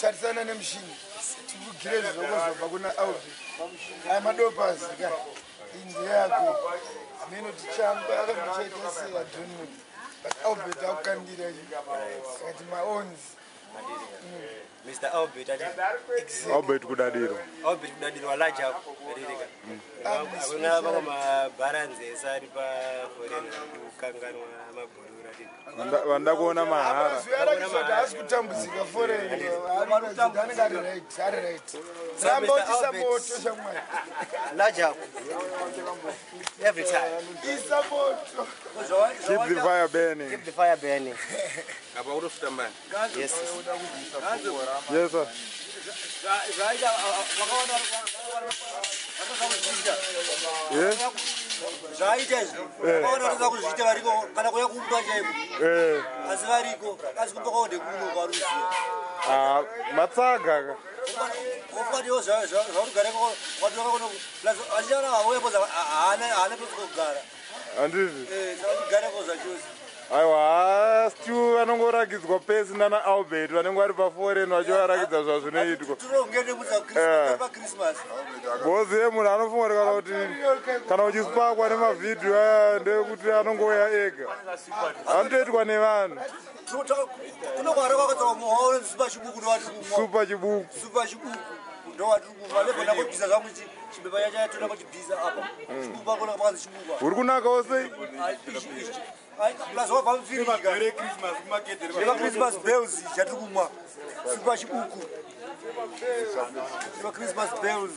Tarisana nemushini. Tikugire zvokuzobva kuna Alvin. Aya madopazi ka. Inzi yako. Ameno tichamba akambochaita sei, I don't know. But Albert akukandira akati maons. Mr Albert ati Albert Kudadiro. Albert Kudadiro alaja aririka. Hakuna vamwe mabharanzi ese ari paforeign kukanganwa mabhururu ati. Vanda kuona mahara. Zuva haasi kutambudzika foreign. Anenge ari right, ari right. Ramba uchisa moto shamwari. Large up. Every time. Isa moto. Keep the fire burning. Keep the fire burning. Apa utofuta mbani? Yes. Yes sir. Yeah. Zvaita izvi vakaona vatoda kuzviita variko kana kuya kumba chaiko asi variko asi kumba kwavo ndekuno kwaruziva. Ah, matsaga ka. Okwatiwo zvaurigara kwatoka kuno plus achiana vauya poza haana pekugara. Handizvi. Saka zvachose. Aiwa, stu vanongorakidzwa pesi nana Albert vanenge vari paforeign vachivarakidza zvazvinoitwa. Tirongende kuza Christmas. Bozi yemunhu anofunga kana kuti kana uchispakwa nemavhidhiyo aya ndekuti anongouya ega. Anotoitwa nevanhu. Kunokwara kwakatsawa muhwa Super Chibuku ndowatiri kumwa. Super Chibuku. Super Chibuku ndowatiri kumwa. Lebho ndakobvisa zvangu chibepa chacho toda kuchibvisa apa. Chibuku pakona pakanzi Chibuku. Uri kunakawo sei? Plus wabva mufiriji. Christmas bells chatiri kumwa. Super Chibuku. Christmas bells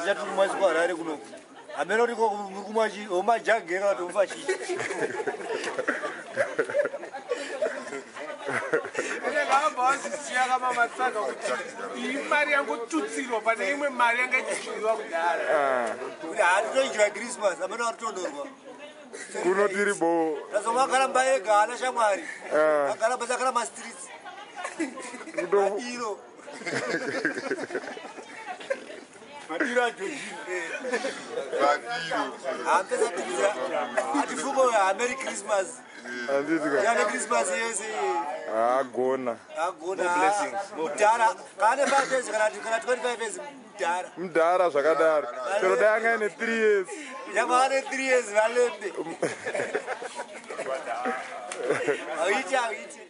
chatiri kumwa isu kuHarare kunoku. Hameno riko muri kumwa chi homajage kana kuti mufa chii. Vabva vazisiya kamamatsaga kuti iyi mari yangotutsirwa pane imwe mari yanga ichidyiwa kudhara. Kuti hatitoidya Christmas hameno aritonorwa. Kuno tiri bo. Tazomagara mba ega haana shamwari. Agara basa agara mastreets. Madiro. Madiro aJojina. Hampesa atifungo Merry Christmas. Handiti ka. Yane Christmas yese. Agona. Agona. Mudhara. Kana 5 years kana 25 years mudhara. Mudhara zvakadaro. Chero dai anga ine 3 years. Yanga ane 3 years valembe. Auite auite.